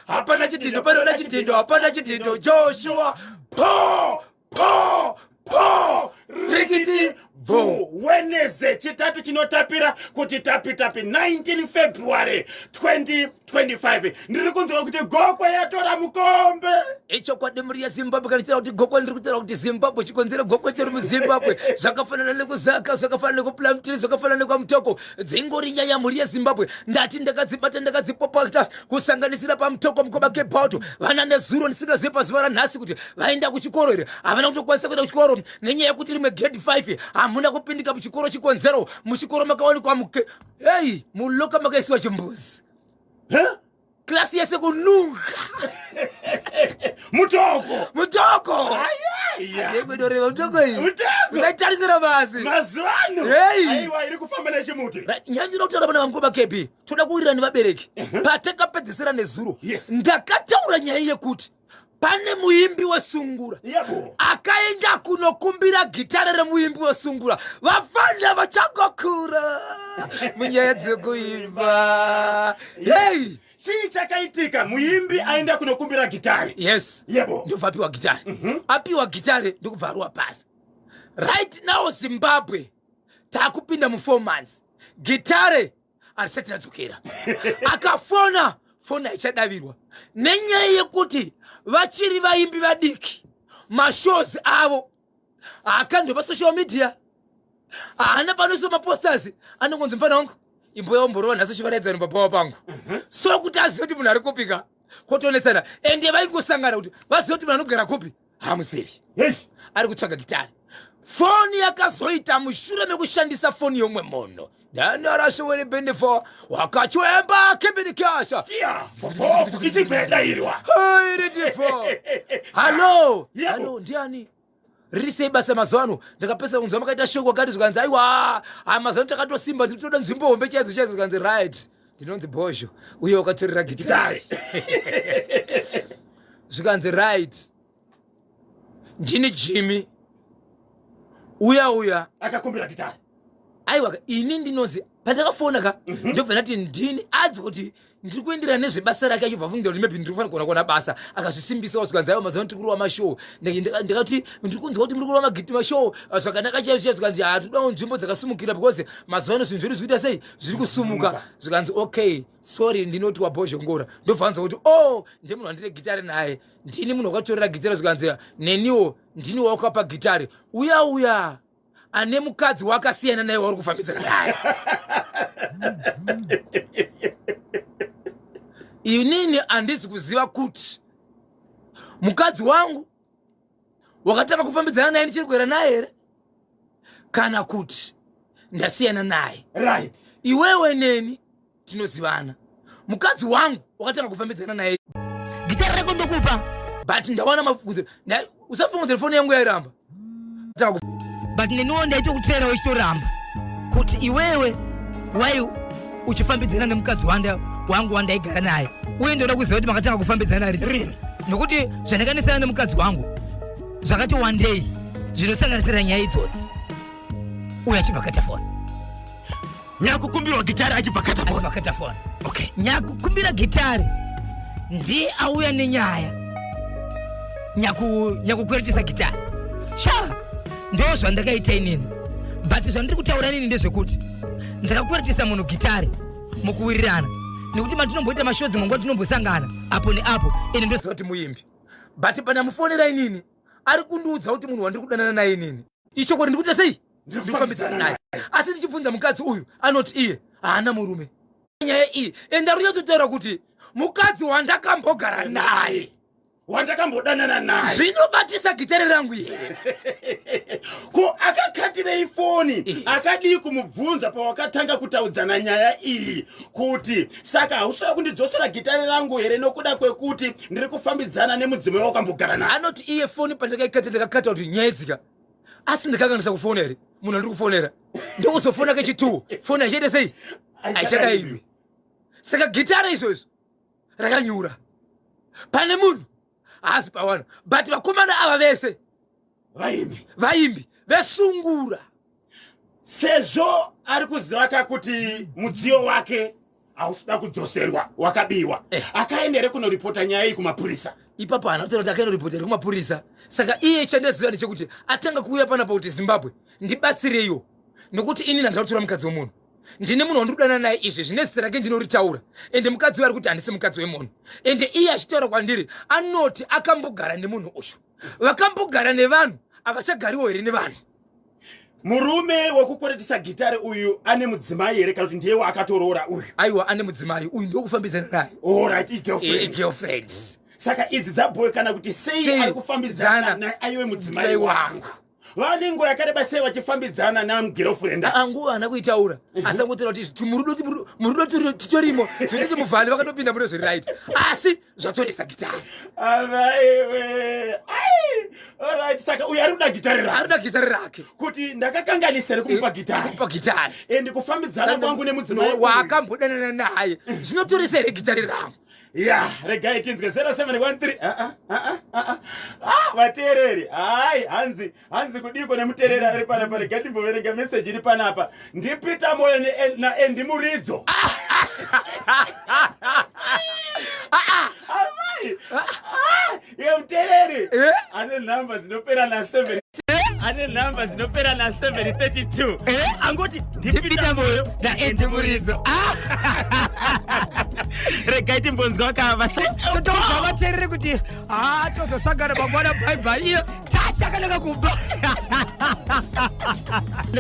Hapana chidhindo, panoda chidhindo, hapana chidhindo. Joshua po po po rikiti bvu. Wednesday, Chitatu chinotapira kuti tapi tapi, 19 February 2025. Ndiri kunzwa kuti Gokwe yatora mukombe. Ichokwadi, mhuri yeZimbabwe. Kana chitaura kuti Gokwe, ndiri kutaura kuti Zimbabwe. Chikonzero Gokwe chiri muZimbabwe, zvakafanana nekuZaka, zvakafanana nekuPlumtree, zvakafanana nekwaMutoko. Dzingori nyaya, mhuri yeZimbabwe. Ndati ndakadzibata, ndakadzipopota, kusanganisira paMutoko. Mukoma Kebauto, vana nezuro ndisingazivi pazuva ranhasi kuti vaenda kuchikoro here. Havana kutokwanisa kuenda kuchikoro nenyaya yekuti rimwe grade 5 hamuna kupindika muchikoro. Chikonzero, muchikoro makawanikwa muke hei, mulocker makaisiwa chimbuzi. Huh? Klasi yese kununga. Mutoko. Mutoko. Aya. Ndekwetoreva Mutoko iyi. Mutoko. Usaitarisira basi. Mazuva ano. Hey. Aiwa, iri kufamba nechimuti. Nyaya ndinoda kutaura pana vamukoma Kepi, toda kuwirirana nevabereki. Patakapedzisira nezuro, ndakataura nyaya yekuti pane muimbi wesungura akaenda kunokumbira gitare remuimbi wesungura. Vafana vachangokura munyaya dzekuimba, hei. Chii chakaitika? Muimbi aenda kunokumbira gitari? Yes. Ndobva apiwa gitare. Apiwa gitare, ndokubva aruwa pasi. Right now Zimbabwe taakupinda mu4 months, gitare harisati radzokera. Akafona, foni haichadavirwa, nenyaya yekuti vachiri vaimbi vadiki. Mashows avo haakandwe pasocial media, haana panoiswa maposters. Anongonzi, "Mufana wangu, imbo yaumborova nhasi chivaraidzani papawa pangu." So kuti azive kuti munhu ari kupika, kotonetsana. Ende vaingosangana kuti vazive kuti munhu anogara kupi, hamuzivi. Ari kutsvaga gitari. Foni yakazoita mushure mekushandisa foni yomwe munhu, danarashiwiri bendifo wakachwemba kibinikasha. Yeah, popo ichibva yadairwa. Iritifo, hallo. Yebo. Hallo, ndiani? Riri sei basa mazuva ano? Ndakapesa kunzwa makaita shoko wakati. Zvikanzi, "Aiwa, ha, mazuva ano takatosimba, tiri toda nzvimbo hombe chaidzo chaidzo." Zvikanzi, "Right, ndinonzi Bhozho, uye wakatorera gitari." Zvikanzi, "Right, ndini Jimmy uya uya akakumbira gitari." Aiwa, ini ndinonzi, pandakafona ka, ndobva ndati ndini adzi kuti ndiri kuenderana nezvebasa rake. Achibva afungira kuti maybe ndiri kufanira kuona kuona basa. Akazvisimbisa. Zvikanzi, "Aiwa, mazuva ano tiri kurova mashow." Ndikati, "Ndiri kunzwa kuti muri kurova mashow zvakanaka chaizvo chaizvo." Zvikanzi, "Ha, todawo nzvimbo dzakasumukira because mazuva ano zvinhu zvedu zvikuita sei, zviri kusumuka." Zvikanzi, "Okay, sorry, ndinoti waBhozhongora." Ndobva anzwa kuti, "Oh, ndemunhu wandine gitari naye, ndini munhu wakatorera gitari." Zvikanzi, "Neniwo ndini wakapa gitari, uya uya ane mukadzi wakasiyana naye wauri kufambidzana naye." Inini handisi kuziva kuti mukadzi wangu wakatanga kufambidzana naye ndichiri kugara naye here, kana kuti ndasiyana naye. Iwewe neni tinozivana. Mukadzi wangu wakatanga kufambidzana naye, gitari rako ndokupa, but ndawana mafunzo. Usafunga telefoni yangu yairamba. But neniwo ndaitokuteera uchitoramba kuti iwewe wai uchifambidzana nemukadzi wangu wandaigara naye, uye ndoda kuziva kuti makatanga kufambidzana rini, nokuti zvandakanetsana nemukadzi wangu zvakati wandei, zvinosanganisira nyaya idzodzi. Uyo achibva kata foni. Nyakukumbirwa gitari achibva kata foni. Achibva kata foni. Nyakukumbira gitari ndiye auya nenyaya, nyakukweretesa gitari. Sha, ndo zvandakaita inini, but zvandiri kutaura inini ndezvekuti ndakakweretesa munhu gitari mukuwirirana, nekuti matinomboita mashows, munguva tinombosangana apo neapo. Ine ndoziva kuti muimbi, but pandamufonera inini, ari kundiudza kuti munhu wandiri kudanana naye inini, ichokwadi ndikuita sei, ndiri kufambidzana naye. Asi ndichibvunza mukadzi uyu, anoti iye haana murume. Nyaya iyi enda runyatsotaura kuti mukadzi wandakambogara naye, wandakambodanana naye, zvinobatisa gitare rangu here? Ko akakatirei foni? Akadii kumubvunza pawakatanga kutaudzana nyaya iyi kuti, "Saka hausiwa kundidzosera gitare rangu here nokuda kwekuti ndiri kufambidzana nemudzimai wakambogara naye?" Anoti iye foni pandakaikata, ndakakata kuti nyaya dzika, asi ndakakanganisa kufona here munhu andiri kufonera? Ndokuzofona kechi2, foni haichaita sei, haichadairwi. Saka gitare izvozvo rakanyura pane munhu haasi pawana, but vakomana ava vese vaimbi, vaimbi vesungura. Sezvo ari kuziva ka kuti mudziyo wake Hausida kudzoserwa, wakabiwa. Akaenda here kunoripota nyaya iyi kumapurisa? Ipapo haana kutaura kuti akaenda here kumapurisa. Saka iye chandaziva ndechekuti atanga kuuya panapa kuti, "Zimbabwe, ndibatsireiwo, nokuti ini handina kutora mukadzi wemunhu. Ndine munhu wandiri kudana naye izvi, zvine zita rake ndinoritaura, ende mukadzi uyo ari kuti handisi mukadzi wemunhu." Ende iye achitaura kwandiri anoti akambogara nemunhu uyu. Vakambogara nevanhu havachagariwo here nevanhu? Murume wekukweretesa gitare uyu ane mudzimai here, kana kuti ndiye waakatoroora uyu? Aiwa, ane mudzimai uyu, ndokufambidzana naye. Alright, igirlfriend. Igirlfriend. Saka idzi dzabhoy kana kuti sei Sei? ari kufambidzana Dzana. naaiwe mudzimai Mudzimai wangu? Vane nguva yakareba sei vachifambidzana namugirlfriend? Nguva haana kuitaura, asi angotaura kuti murudo, murudo titorimo, zvotiti muvhali vakatopinda mune zviri right, asi zvatoresa gitare. Avaiwe, ai, alright, saka uyu ari kuda gitare rake. Ari kuda gitare rake. Kuti ndakakanganisa here kumupa gitare? Kumupa gitare. Ende kufambidzana kwangu nemudzimai uyu. Waakambodanana naye zvinotoresa here gitare rangu? Ya, regai tinzwe 0713. Ah, ah, ah, ah, ah. Ah, vateereri, hai, hanzi hanzi kudiko nemuteereri ari panapa? Regai timboverenga meseji iri panapa. NdiPeter Moyo naAndy Muridzo. Amai! Ah, iye muteereri ane nhamba dzinopera na7, ane nhamba dzinopera na732, angoti ndiPeter Moyo naAndy Muridzo. Regai timbonzwa kava. Totoudza vateereri kuti ha, tozosangana mangwana, bye bye. Iyo tachakanaka kubva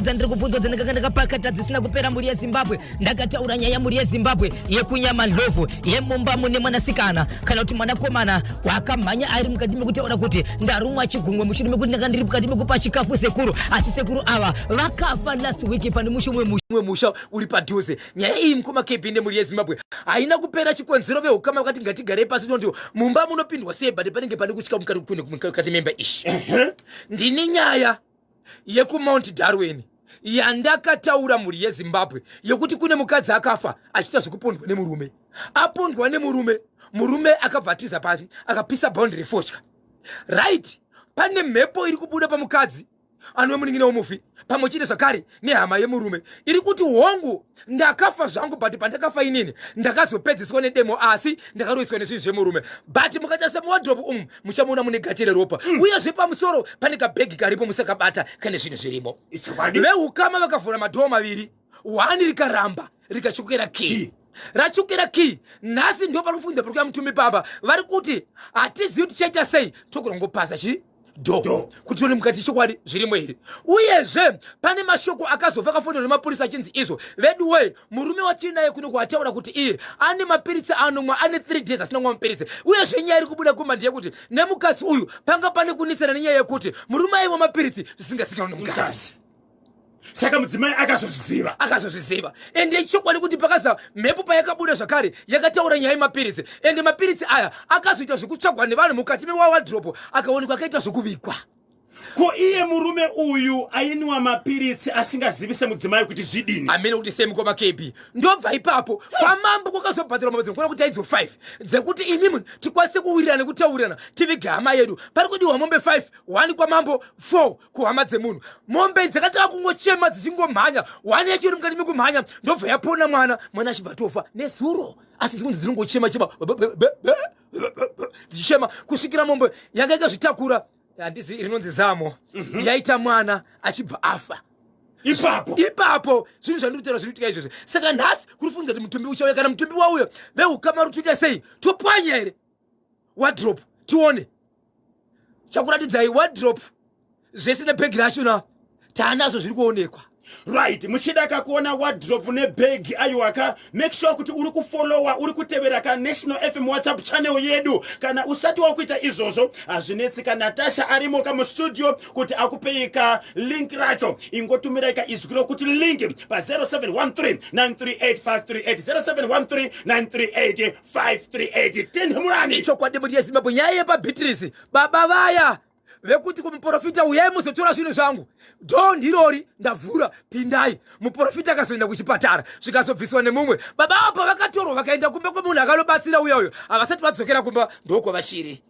dzandiri kubvunzwa dzandakanga ndakapakata dzisina kupera. Mhuri yeZimbabwe, ndakataura nyaya, mhuri yeZimbabwe, yekunyama ndlovu yemumba mune mwanasikana kana kuti mwanakomana wakamhanya ari mukati mekutaura kuti ndarumwa chigumwe mushure mekuti ndanga ndiri mukati mekupa chikafu sekuru, asi sekuru ava vakafa last week pane mushe umwe musha uri padhuze. Nyaya iyi, mukoma KB nemhuri yeZimbabwe, haina kupera. Chikonzero, veukama vakati ngatigarei pasi tonoti mumba munopindwa sei, but panenge pane kutya mukati memba ishi. Ndini nyaya yekuMount Darwin yandakataura, mhuri yeZimbabwe, yekuti kune mukadzi akafa achiita zvekupondwa nemurume. Apondwa nemurume, murume akabva atiza pasi, akapisa boundary fotya. Right, pane mhepo iri kubuda pamukadzi anove munin'ina wemufi pamwe chete zvakare nehama yemurume, iri kuti, "Hongu, ndakafa zvangu, but pandakafa inini ndakazopedziswa nedemo, asi ndakaroiswa nezvinhu zvemurume." But mukatarisa muwardrobe umu, muchamuona mune gati reropa, uyezve pamusoro pane kabhegi karipo, musakabata, kane zvinhu zvirimo. Ichokwadi. Veukama vakavhura madoor maviri, one rikaramba rikachokera key, rachokera key. Nhasi ndo pari kufunza pari kuya mutumbi papa, vari kuti hatizivi tichaita sei, togona kungopasa chi door Door. kuti tione mukati chokwadi zvirimo here. Uyezve pane mashoko akazobva akafonera nemapurisa achinzi izvo, vedu wee, murume watinaye kuno kwataura kuti iye ane mapiritsi anomwa, ane 3 days asina kumwa mapiritsi. Uyezve nyaya iri kubuda kumba ndeyekuti nemukadzi uyu panga pane kunetsana nenyaya yekuti murume aimwa mapiritsi zvisingazikanwa nemukadzi. Saka mudzimai akazozviziva? Akazozviziva. Ende ichokwadi kuti pakaza mhepo payakabuda zvakare yakataura nyaya yemapiritsi, ende mapiritsi aya akazoita zvekutsvagwa nevanhu mukati mewardrobe, akaonekwa akaita zvekuvigwa. Ko iye murume uyu ainwa mapiritsi asingazivise mudzimai kuti zvidini? Hamene kuti sei, mukoma KB. Ndobva ipapo kwamambo kwakazobhadharwa mabadziro kuona kuti aidzo 5 dzekuti imimi tikwanise kuwirirana nekutaurirana tivige hama yedu. Pari kudiwa mombe 5, 1 kwamambo, 4 kuhama dzemunhu. Mombe dzakatanga kungochema dzichingomhanya, 1 yacho iri mukati mekumhanya ndobva yapona mwana, mwana achibva tofa nezuro, asi dzikunzi dzinongochema chema, dzichichema kusvikira mombe yanga ikazvitakura, handizi rinonzi zamo, yaita mwana achibva afa. Ipapo? Ipapo. Zvinhu zvandiri kutaura zviri kuitika izvozvo. Saka nhasi kuri funza kuti mutumbi uchauya. Kana mutumbi wauya, veukama uri tuita sei? Topwanya here wardrobe tione? Chakuratidzai wardrobe zvese nebhegi rachona taanazvo zviri kuonekwa. Right, muchida kakuona wardrobe nebhegi, aiwa ka, make sure kuti uri kufollowa, uri kutevera ka National FM WhatsApp channel yedu. Kana usati wakuita izvozvo, hazvinetsi ka, Natasha arimo ka mustudio kuti akupei ka link racho. Ingotumirai ka izwi rokuti link pa 0713 938 538, 0713 938 538. Tinhumurani. Chokwadi, mhuri yeZimbabwe, nyaya yepaBeatrice, baba vaya vekuti kumuprofita, "Uyai muzotora zvinhu zvangu, door ndirori, ndavhura, pindai." Muprofita akazoenda kuchipatara, zvikazobviswa nemumwe. Baba avo pavakatorwa vakaenda kumba kwemunhu akanobatsira uya uyo, havasati vadzokera kumba, ndokwavachiri.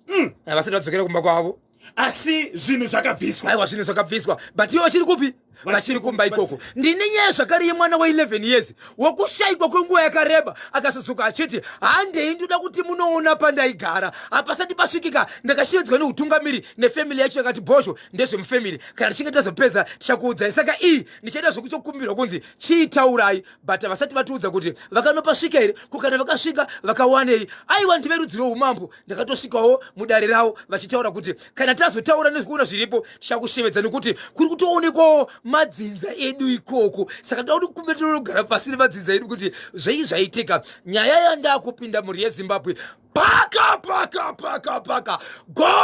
Havasati vadzokera kumba kwavo. Asi zvinhu zvakabviswa? Aiwa, zvinhu zvakabviswa, but ivo vachiri kupi? Vachiri kumba ikoko. Ndine nyaya zvakare yemwana wa11 years wokushayikwa kwenguva yakareba, akasodzoka achiti, "Handei, ndoda kuti munoona pandaigara, hapasati pasvikika." Ndakashevedzwa neutungamiri nefamily yacho, yakati, "Bhozho, ndezvemufamily, kana tichinge tazopedza tichakuudzai." Saka iyi ndichaita zvekutokumbirwa kunzi chiitaurai, but vasati vatiudza kuti vakanopasvika here, ko kana vakasvika vakawanei. Aiwa, ndive rudzi rweumambo. Ndakatosvikawo mudare ravo vachitaura kuti kana tazotaura nezvekuona zviripo tichakushevedza, nekuti kuri kutoonekwawo madzinza edu ikoko. Saka toda kuti kumbe tinogara pasi nemadzinza edu kuti zvei zvaitika. Nyaya yandakupinda, mhuri yeZimbabwe, paka paka paka paka Gokwe.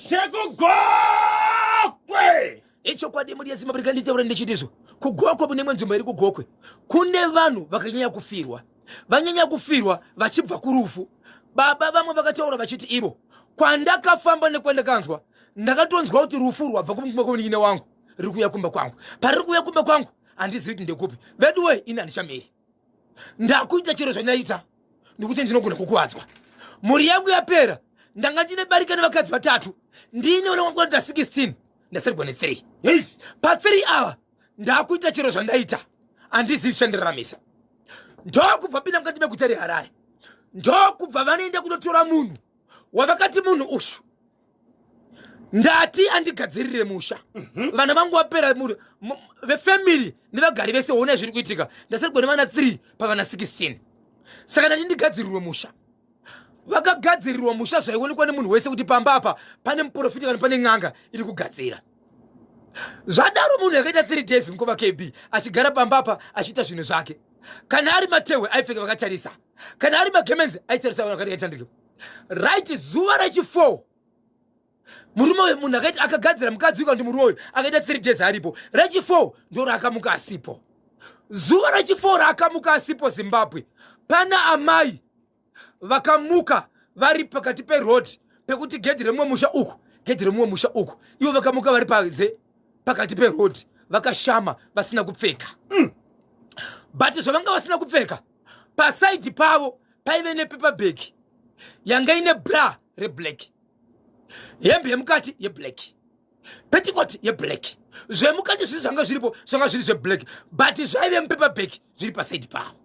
ChekuGokwe. Ichokwadi, mhuri yeZimbabwe, rikanditaura ndichitizvo, kuGokwe mune imwe nzvimbo iri kuGokwe kune vanhu vakanyanya kufirwa, vanyanya kufirwa vachibva kurufu. Baba vamwe vakataura vachiti ivo, "Kwandakafamba nekwandakanzwa, ndakatonzwa kuti rufu rwabva kumba kwemunin'ina wangu, riri kuuya kumba kwangu. Pariri kuuya kumba kwangu handizivi kuti ndekupi. Veduwe, ini handichameri, ndakuita chero zvandaita nekuti ndinogona kukuwadzwa. Mhuri yangu yapera. Ndanga ndine barika nevakadzi vatatu, ndine vanongakwanita 16, ndasarigwa ne3. Pa3 ava ndakuita chero zvandaita, handizivi zvichandiraramisa." Ndokubva pinda mukati meguta reHarare, ndokubva vanoenda kunotora munhu wavakati, "Munhu uyu ndati andigadzirire musha. Vana vangu vapera, vefamily nevagari vese, onai zviri kuitika. Ndasarigwa nevana 3 pavana 16, saka ndati ndigadzirirwe musha." Vakagadzirirwa musha zvaionekwa nemunhu wese kuti pamba apa pane muprofita kana pane n'anga iri kugadzira. Zvadaro, munhu yakaita 3 days, mukoma KB, achigara pamba apa achiita zvinhu zvake. Kana ari matehwe aipfeka vakatarisa, kana ari magemenzi aitarisa vanhu vakati. Right, zuva rechi4, murume uyu, munhu akaita akagadzira mukadzi uyu, kana kuti murume uyu akaita 3 days aripo, rechi4 ndo raakamuka asipo. Zuva rechi4 raakamuka asipo, Zimbabwe, pana amai vakamuka vari pakati peroad, pekuti gedhi remumwe musha uku, gedhi remumwe musha uku. Ivo vakamuka vari panze pakati peroad, vakashama, vasina kupfeka. But zvavanga vasina kupfeka, paside pavo paive nepaper bag yanga ine bra reblack, hembe yemukati yeblack, petticoat yeblack. Zvemukati zvisi zvanga zviripo zvanga zviri zveblack, but zvaive mupaper bag zviri paside pavo.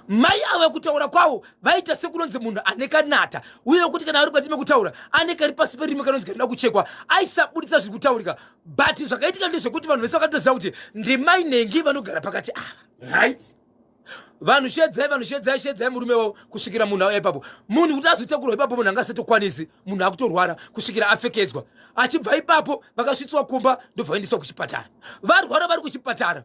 Mai ava, kutaura kwavo vaita sekunonzi munhu ane kanata, uye kuti kana ari mukati mekutaura ane kari pasi perimi kanonzi karida kuchekwa, aisabudisa zviri kutaurika. But zvakaitika ndezvekuti vanhu vese vakatoziva kuti ndimai nengi vanogara pakati ava. Vanhu shedzai, vanhu shedzai, shedzai murume wavo kusvikira munhu auya ipapo. Munhu kuti azotakurwa ipapo, munhu angasatokwanisi, munhu akutorwara, kusvikira apfekedzwa. Achibva ipapo vakasvitswa kumba, ndobva vaendeswa kuchipatara. Varwara vari kuchipatara,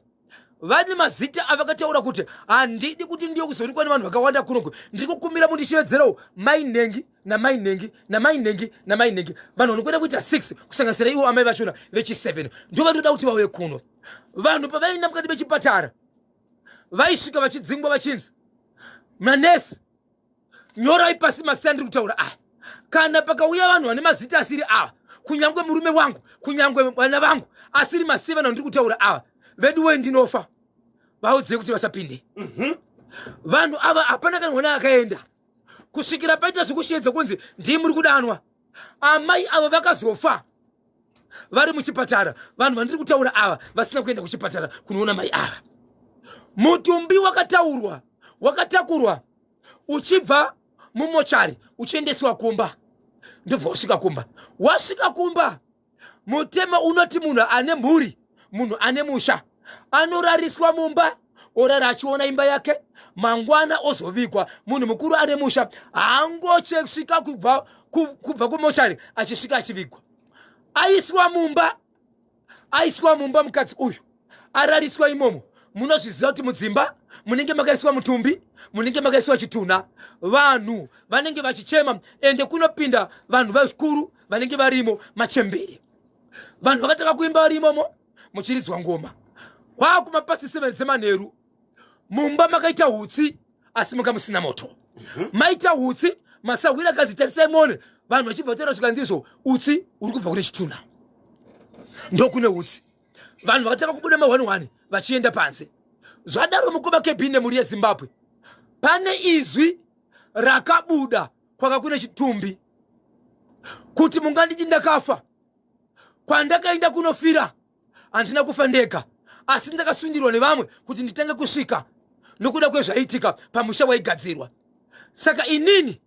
vane mazita avakataura kuti, "Handidi kuti ndiyo kuzoonekwa nevanhu vakawanda kunoku. Ndiri kukumbira mundishevedzerawo mai nhengi namai nhengi namai nhengi namai nhengi." Vanhu vanokwenda kuita 6, kusanganisira ivo amai vachona vechi7, ndo vanoda kuti vauye kuno. Vanhu pavaenda mukati mechipatara, vaisvika vachidzingwa, vachinzi, "Manesi, nyorai pasi mazita andiri kutaura aya. Kana pakauya vanhu vane mazita asiri ava, kunyange murume wangu, kunyange vana vangu, asiri mazita evanhu vandiri kutaura ava, vedu wee, ndinofa. Vaudzei kuti vasapinde." Vanhu ava hapana kana mwana akaenda kusvikira paita zvekushedza kunzi ndii muri kudanwa. Amai ava vakazofa vari muchipatara, vanhu vandiri kutaura ava vasina kuenda kuchipatara kunoona mai ava. Mutumbi wakataurwa, wakatakurwa uchibva mumochari uchiendeswa kumba, ndobva wasvika kumba. Wasvika kumba, mutemo unoti munhu ane mhuri, munhu ane musha, anorariswa mumba, orara achiona imba yake, mangwana ozovigwa. Munhu mukuru ane musha haangochesvika kubva kumochari achisvika achivigwa. Aiswa mumba, aiswa mumba, mukadzi uyu arariswa imomo. Munozviziva kuti mudzimba munenge makaiswa mutumbi, munenge makaiswa chitunha, vanhu vanenge vachichema, ende kunopinda vanhu vakuru vanenge varimo, machembere. Vanhu vakatanga kuimba vari imomo, muchiridzwa ngoma. Kwakumapasi 7 dzemanheru, mumba makaita hutsi, asi muka musina moto. Maita hutsi, masahwira akanzi, "Tarisai muone." Vanhu vachibva vataura svika, ndizvo, utsi uri kubva kune chitunha, ndokune utsi. Vanhu vakatanga kubuda ma11 vachienda panze. Zvadaro, mukoma KB nemhuri yeZimbabwe, pane izwi rakabuda kwaka kune chitumbi kuti, "Munganditi ndakafa, kwandakaenda kunofira." Handina kufa ndega, asi ndakasundirwa nevamwe kuti nditange kusvika nokuda kwezvaiitika pamusha waigadzirwa. Saka inini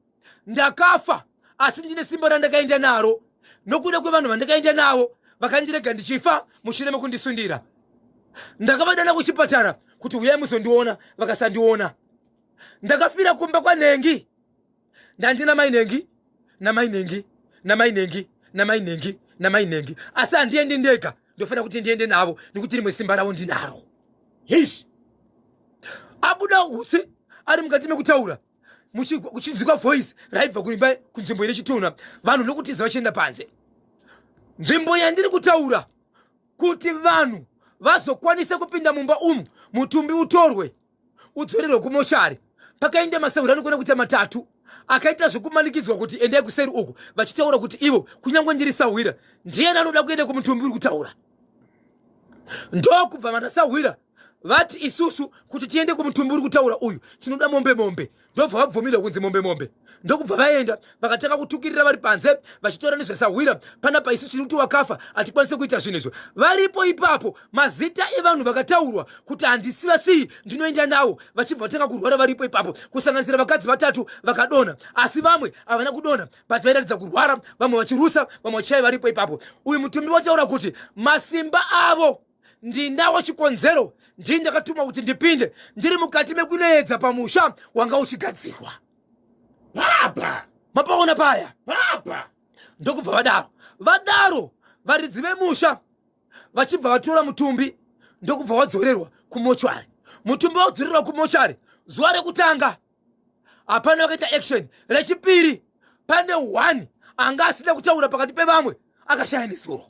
ndakafa, asi ndine simba randakaenda naro nokuda kwevanhu vandakaenda navo vakandirega ndichifa mushure mekundisundira. Ndakavadana kuchipatara kuti huyai muzondiona, vakasandiona. Ndakafira kumba kwanhengi, ndandina mai nhengi namai nhengi namai nhengi namai nhengi namai nhengi, asi handiendi ndega, ndofanira kuti ndiende navo nekuti rimwe simba ravo ndinaro. Hish. Abuda hutsi ari mukati mekutaura, kuchinzwikwa voice raibva kuimba kunzvimbo ine chitunha, vanhu nokutiza vachienda panze. Nzvimbo yandiri kutaura kuti vanhu vazokwanise kupinda mumba umu, mutumbi utorwe udzorerwe kumochari, pakaenda masahwira anokwana kuita matatu akaita zvekumanikidzwa kuti endai kuseri uku, vachitaura kuti ivo kunyange ndiri sahwira, ndiyani anoda kuenda kumutumbi uri kutaura? Ndokubva vanasahwira vati isusu kuti tiende kumutumbi uri kutaura uyu tinoda mombe mombe. Ndobva vabvumirwa kunzi mombe mombe, ndokubva vaenda vakatanga kutukirira vari panze vachitaura nezvesahwira panapa, isu tiri kuti wakafa, hatikwanise kuita zvinhu izvo. Varipo ipapo mazita evanhu vakataurwa kuti handisiva sei, ndinoenda navo, vachibva vatanga kurwara varipo ipapo, kusanganisira vakadzi vatatu vakadonha, asi vamwe havana kudonha but vairatidza kurwara, vamwe vachirutsa, vamwe vachishaya varipo ipapo. Uyu mutumbi wataura kuti masimba avo ndinawo, chikonzero ndii ndakatumwa kuti ndipinde ndiri mukati mekunoedza pamusha wanga uchigadzirwa. Baba. Mapaona paya? Baba. Ndokubva vadaro vadaro varidzi vemusha vachibva vatora mutumbi, ndokubva wadzorerwa kumochwari. Mutumbi wadzorerwa kumochari zuva rekutanga hapana vakaita action. Rechipiri pane one anga asina kutaura pakati pevamwe akashaya nezuro.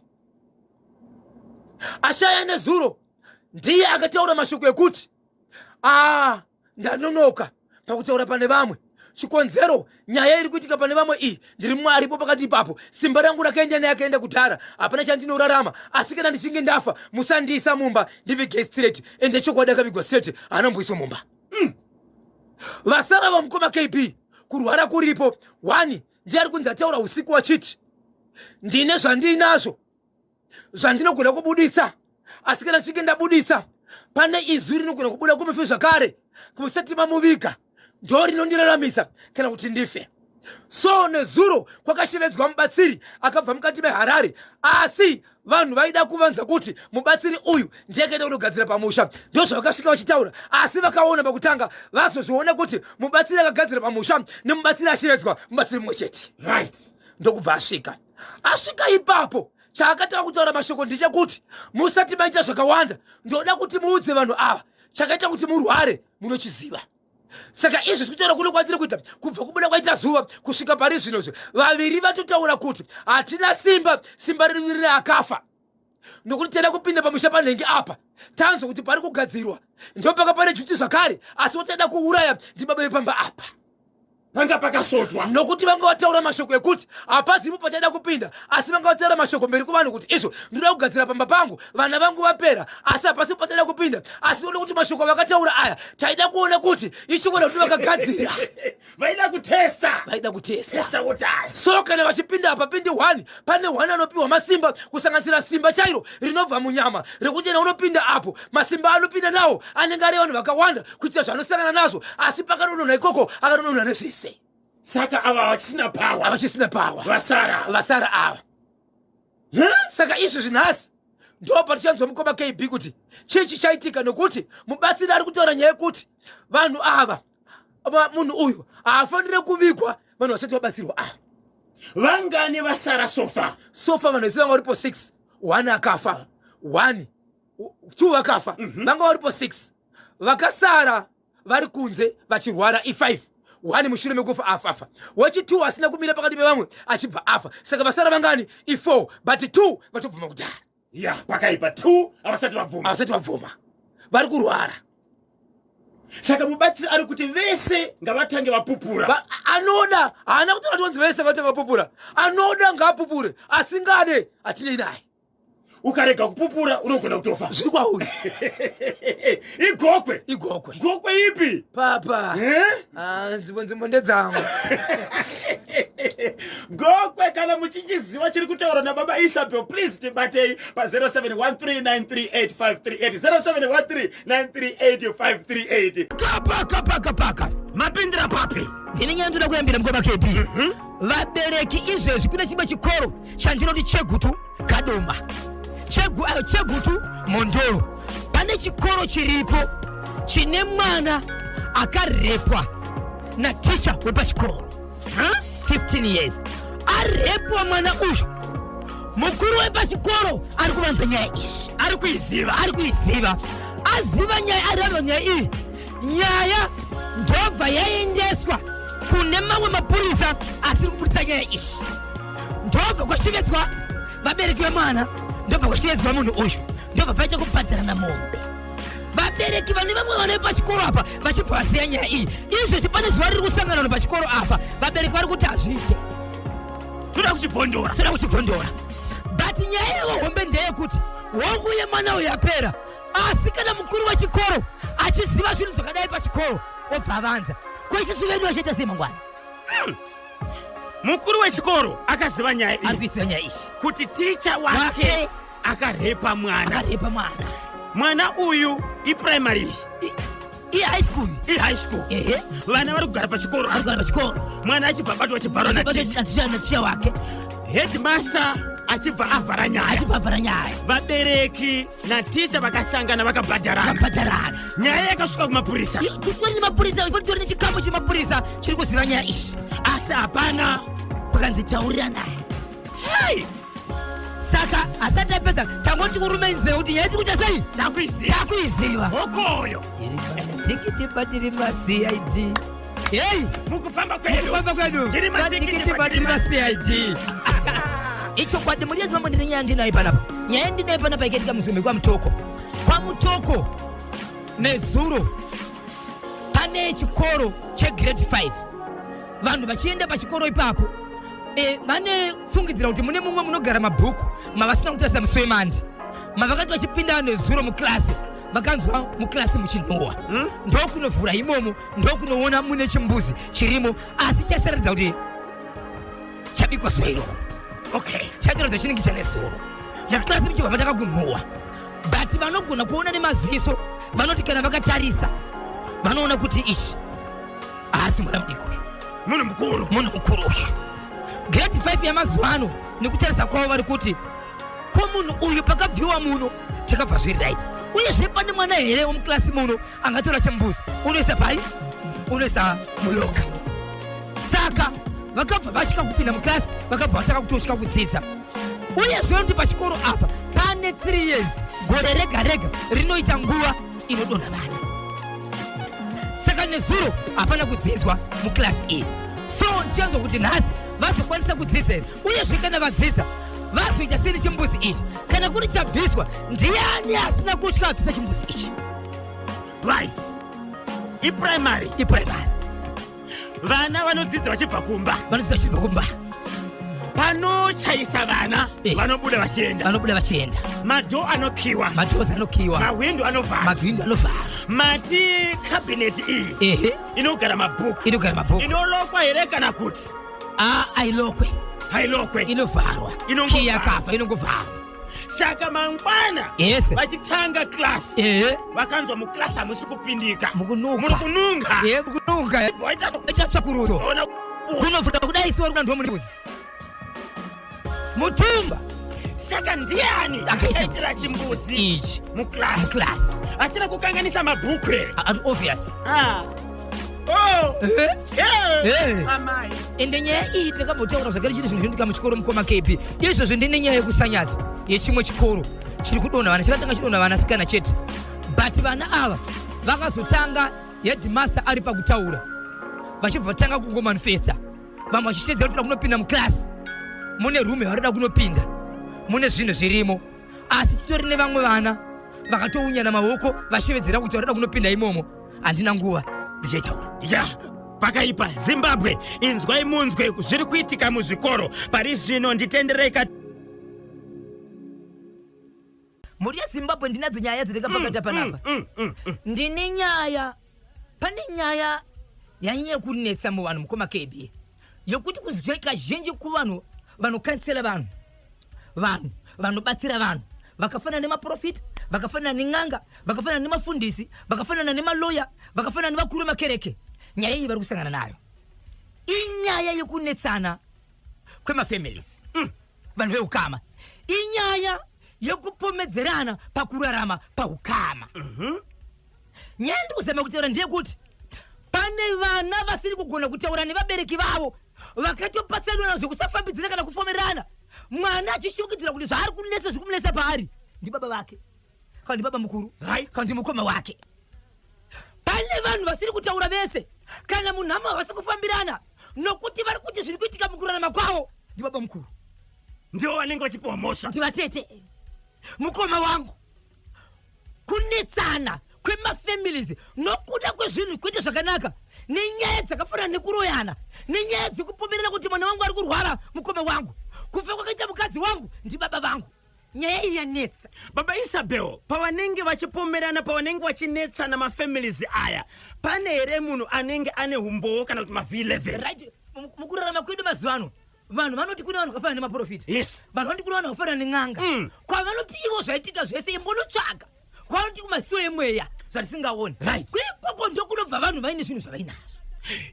Ashaya nezuro ndiye akataura mashoko ekuti a ndanonoka pakutaura pane vamwe, chikonzero nyaya iri kuitika pane vamwe iyi, ndiri mwaripo pakati ipapo, simba rangu rakaenda neakaenda kudhara, hapana chandinorarama, asi kana ndichinge ndafa musandiisa mumba, ndivige straight. Ende chokwadi akavigwa straight, haana mboiswa mumba. Vasara vamukoma KB kurwara kuripo. One ndiye ari kunzi ataura usiku wachiti ndine zvandiinazvo zvandinogona kubuditsa, asi kana chinge ndabuditsa pane izwi rinogona kubuda kumufi zvakare kusati mamuviga, ndo rinondiraramisa kana kuti ndife. So nezuro kwakashevedzwa mubatsiri akabva mukati meHarare, asi vanhu vaida kuvanza kuti mubatsiri uyu ndiye akaenda kunogadzira pamusha. Ndozvavakasvika vachitaura, asi vakaona pakutanga vazozviona kuti mubatsiri akagadzira pamusha nemubatsiri ashevedzwa mubatsiri mumwe chete. Ndokubva asvika. Asvika ipapo, chaakatanga kutaura mashoko ndechekuti musati maita zvakawanda, ndoda kuti muudze vanhu ava chakaita kuti murware munochiziva. Saka izvi zvikutaura kuno kwatiri kuita kubva kubuda kwaita zuva kusvika pari zvinozvi, vaviri vatotaura kuti hatina simba, simba riri rine akafa, nokuti taida kupinda pamusha panhenge apa, tanzwa kuti pari kugadzirwa, ndopaka pane juti zvakare, asi wataida kuuraya ndibaba vepamba apa. Panga pakasotwa. Nokuti vanga vataura mashoko ekuti hapazipo pachaida kupinda, asi vanga vataura mashoko mberi kuvanhu kuti izvo ndinoda kugadzira pamba pangu, vana vangu vapera, asi hapasipo pachaida kupinda. Asi tinoda kuti mashoko avakataura aya taida kuona kuti ichokwadi kuti vakagadzira. Vaida kutesta. Vaida kutesta. Testa waters. So kana vachipinda hapapindi one, pane one anopiwa masimba, kusanganisira simba chairo rinobva munyama rekuti ena unopinda apo masimba anopinda nawo anenge ari vanhu vakawanda kuitira zvaanosangana nazvo, asi pakanononha ikoko akanononha nezvese. Saka ava havachisina power. Havachisina power. Vasara. Vasara ava. Huh? Saka izvi zvinhasi ndo patichanzwa mukoma KB kuti chii chichaitika, nokuti mubatsiri ari kutaura nyaya yekuti vanhu ava, munhu uyu haafanire kuvigwa vanhu vasati vabatsirwa ava. Vangani vasara so far? So far vanhu vese vanga varipo 6, one akafa, one, two vakafa. Vanga varipo 6, vakasara vari kunze vachirwara i5, one mushure mekufa afafa, wechi2 asina kumira pakati pevamwe achibva afa. Saka vasara vangani? I4, but 2 vatobvuma kudhara. Ya, pakaipa. Two havasati vabvuma. Havasati vabvuma, vari kurwara. Saka mubatsiri ari kuti vese ngavatange vapupura. Anoda haana kutaura tonzi vese ngavatanga vapupura. Anoda ngaapupure, asingade hatinei naye. Ukarega kupupura unogona kutofa. Zviri kwauri. Igokwe. Igokwe. Gokwe ipi? Papa. Eh? Ah, nzvimbo ndedzangu. Gokwe, kana muchichiziva chiri kutaurwa nababa Isabel, please tibatei pa0713938538, 0713938538. Kapa kapa kapa. Mapindira papi? Ndine nyaya ndoda kuyambira, mukoma KB. Vabereki, izvezvi kune chimwe chikoro chandinoti Chegutu Kadoma, Chegutu Mondoro. Pane chikoro chiripo chine mwana akarepwa naticha wepachikoro. 15 years arepwa mwana uyu. Mukuru wepachikoro ari kuvanza nyaya iyi. Ari kuiziva? Ari kuiziva. Aziva nyaya, ararwa nyaya iyi. Nyaya ndobva yaendeswa kune mamwe mapurisa asiri kubudisa nyaya iyi. Ndobva kwashevedzwa vabereki vemwana, ndobva kwashevedzwa munhu uyu, ndobva paita kubhadharana mombe. Vabereki vane vamwe vana vepachikoro apa vachibva vasiya nyaya iyi. Izvezvi pane zuva riri kusangana vanhu pachikoro apa. Vabereki vari kuti hazviite. Toda kuchibhondora. Toda kuchibvondora. But nyaya yehohombe ndeyekuti hongu yemwana uyu yapera, asi kana mukuru wechikoro achiziva zvinhu zvakadai pachikoro, obva avanza, ko isusu vedu vachaita sei mangwana? Mukuru wechikoro akaziva nyaya ari iyi? Kuiziva nyaya iyi. Kuti ticha wake wake akarepa mwana. Akarepa mwana. Mwana uyu iprimary iyi? Ihigh school. Ihigh school? Ehe. Vana vari kugara pachikoro? Ari kugara pachikoro. Mwana achibva abatwa chibharo naticha. Naticha wake. Headmaster achibva avhara nyaya. Achibva avhara nyaya. Vabereki naticha vakasangana, vakabhadharana. Vakabhadharana. Nyaya yakasvika kumapurisa. Kutori nemapurisa, kutori nechikamu chemapurisa chiri kuziva nyaya iyi. Asi hapana. Kwakanzi tauriranai. Hei. Saka asati apedza, tangoti kurume nzeve kuti nyaya tiri kuita sei? Takuiziva. Takuiziva. Hokoyo. Tikitipa tiri maCID. Hei. Mukufamba kwedu. Mukufamba kwedu. Tiri matikitipa. Matikitipa tiri maCID. Ichokwadi, muri yezimbabwe, ndine nyaya ndinayo panapa. Nyaya ndinayo panapa ikaitika munzvimbo kwaMutoko. KwaMutoko nezuro pane chikoro chegrade 5. Vanhu vachienda pachikoro ipapo, vane fungidzira kuti mune mumwe munogara mabhuku mavasina kutarisa musi wemandi. Mavakati vachipinda nezuro muklasi, vakanzwa muklasi muchinhuhwa. Ndokunovhura imomo, ndokunoona mune chimbuzi chirimo, asi chasaratidza kuti chabikwa zuva iroro. Chatiratidza chinenge chanezuro. Muklasi muchibva matanga kunhuhwa, but vanogona kuona nemaziso vanoti kana vakatarisa vanoona kuti ichi haasi mwana mudiki uyu. Munhu mukuru. Munhu mukuru uyu. Grade 5 yamazuva ano, nekutarisa kwavo vari kuti, ko munhu uyu pakabviwa muno takabva zviri right? Uyezve pane mwana here wemuklasi muno angatora chimbuzi unoisa pai, unoisa mulocker? Saka vakabva vatya kupinda muklasi, vakabva vatanga kutotya kudzidza. Uyezve kuti pachikoro apa pane 3 years, gore rega rega rinoita nguva inodonha vana. Saka nezuro hapana kudzidzwa muklasi iyi. So ndichanzwa kuti nhasi vazokwanisa kudzidza here? Uyezve kana vadzidza, vazoita sei nechimbuzi ichi? Kana kuri chabviswa, ndiani asina kutya abvisa chimbuzi ichi? Right, iprimary. Iprimary. Vana vanodzidza vachibva kumba. Vanodzidza vachibva kumba. Panochaisa vana, vanobuda vachienda. Vanobuda vachienda. Madoor anokiwa. Madoors anokiwa. Mahwindo anovhara. Mahwindo anovhara. Mati cabinet iyi inogara mabhuku? Inogara mabhuku. Inolokwa here kana kuti? A, ailokwe. Hailokwe. Inovharwa. Inongovharwa. Kiyi yakafa, inongovharwa. Saka mangwana vachitanga klasi, vakanzwa muklasi hamusi kupindika. Mukunuka. Muri kununga. Ehe, mukununga. Vaita Vaita tsvakurudzo. Vaona kunovhura kudai siwa rikuda ndomuzi mutumba. Saka ndiani Akaisa akaitira chimbuzi ichi muklasi? Muklasi. Achina kukanganisa mabhuku here? Obvious. Ah. Oh. Eh. Amai. Ende nyaya iyi takambotaura zvakare. Chiri zvinhu zvinoitika muchikoro, mukoma KB. Izvozvo ndine nyaya yekusanyati yechimwe chikoro chiri kudonha vana. Chakatanga chidonha vanasikana chete, but vana ava vakazotanga headmaster ari pakutaura, vachibva vatanga kungomanifesta. Vamwe vachishedzera kuti toda kunopinda muklasi, mune rume varida kunopinda, mune zvinhu zvirimo. Asi titori nevamwe vana vakatounyana maoko vashevedzera kuti varida kunopinda imomo. Handina nguva, ndichaitaura. Ya, pakaipa. Zimbabwe, inzwai munzwe zviri kuitika muzvikoro pari zvino. Nditendereka. Mhuri yeZimbabwe, ndinadzo nyaya dzandakapakata panapa. Ndine nyaya, pane nyaya yanyanya kunetsa muvanhu, mukoma KB. Yekuti kuzwe kazhinji kuvanhu vanokansela vanhu, vanhu vanobatsira vanhu vakafanana nemaprofita, vakafanana nen'anga, vakafanana nemafundisi, vakafanana nemaloya, vakafanana nevakuru vemakereke, nyaya iyi vari kusangana nayo inyaya yekunetsana kwemafamilies. Vanhu veukama, inyaya yekupomedzerana pakurarama paukama. Nyaya ndiri kuzama kutaura ndeyekuti pane vana vasiri kugona kutaura nevabereki vavo, vakatopatsanurana zvekusafambidzana kana kufomerana, mwana achishukidzira kuti zvaari kunetsa, zviri kumunetsa paari ndibaba vake kana ndibaba mukuru kana ndimukoma wake. Pane vanhu vasiri kutaura vese kana munhama, havasi kufambirana nokuti vari kuti zviri kuitika mukurarama kwavo ndibaba mukuru. Ndivo vanenge vachipiwa mhosva. Ndivatete, mukoma wangu. Kunetsana kwemafamilies nokuda kwezvinhu kuite zvakanaka nenyaya dzakafanana nekuroyana, nenyaya dzekupomerana kuti mwana wangu ari kurwara, mukoma wangu, kufa kwakaita mukadzi wangu ndibaba vangu. Nyaya iyi yanetsa. Baba Isabel, pavanenge vachipomerana, pavanenge vachinetsana mafamilies aya, pane here munhu anenge ane umbowo kana kuti mav11? Right, mukurarama kwedu mazuva ano vanhu vanoti kune vanhu vakafanana nemaprofita. Vanhu vanoti kune vanhu vakafanana nen'anga. Kwavanoti ivo zvaitika zvese imbonotsvaga, kwavanoti kumasiwo emweya zvatisingaoni. Ikoko ndokunobva vanhu vaine zvinhu zvavainazvo.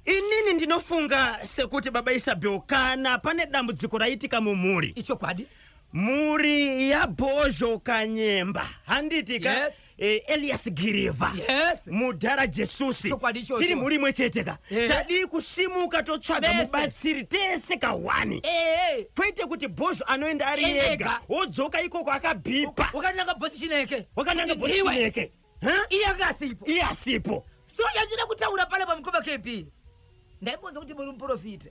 Inini ndinofunga sekuti, baba Isabel, kana pane dambudziko raitika mumhuri, Ichokwadi. Mhuri yaBhozho Kanyemba, handiti ka? Yes. Elias Girivha, mudhara Jesusi, Chokwadi ichocho. tiri mhuri imwe chete ka. Tadii kusimuka totsvaga Vese. mubatsiri tese kahwani, kwete kuti Bhozho anoenda ari Ega. ega, wodzoka ikoko akabhipa. Wakananga bhosi Chineke. Wakananga Kuti bhosi ndiwe. Chineke. Huh? Iye anga asipo. Iye asipo. So yandinoda kutaura panapa, mukoma KB, ndaimbonzwa kuti muri muprofita,